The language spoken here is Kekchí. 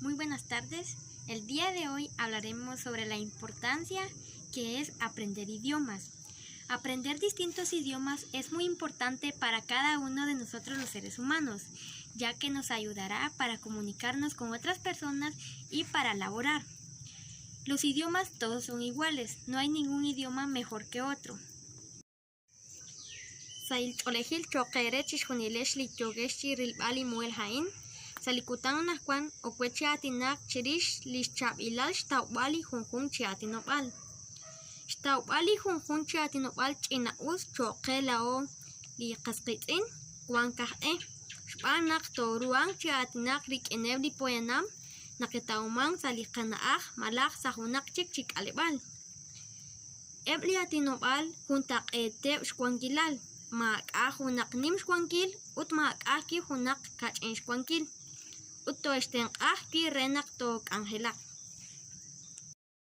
Muy buenas tardes. El día de hoy hablaremos sobre la importancia que es aprender idiomas. Aprender distintos idiomas es muy importante para cada uno de nosotros los seres humanos, ya que nos ayudará para comunicarnos con otras personas y para laborar. Los idiomas todos son iguales, no hay ningún idioma mejor que otro. Sa' li ch'oolejil cho'q eere chixjunilex li yookex chi rilb'al li muhel a'in, sa' li kutan anaqwan ok we chi aatinak chirix li xchaab'ilal xtawb'al li junjunq chi aatinob'aal. Xtawb'al li junjunq chi aatinob'aal ch'ina'us cho'q qe laa'o li qasqiitz'in wank aj e, xb'aan naq tooruhanq chi aatinak rik'ineb' li poyanam nake'tawmank sa' li qana'aj malaj sa' junaq chik chi k'aleb'aal. Eb' li aatinob'aal juntaq'eeteb' xwankilal, maak'a' junaq nim xwankil ut maak'a' ajwi' junaq kach'in xwankil, ut tooxtenq'a ajwi' re naq took'anjelaq.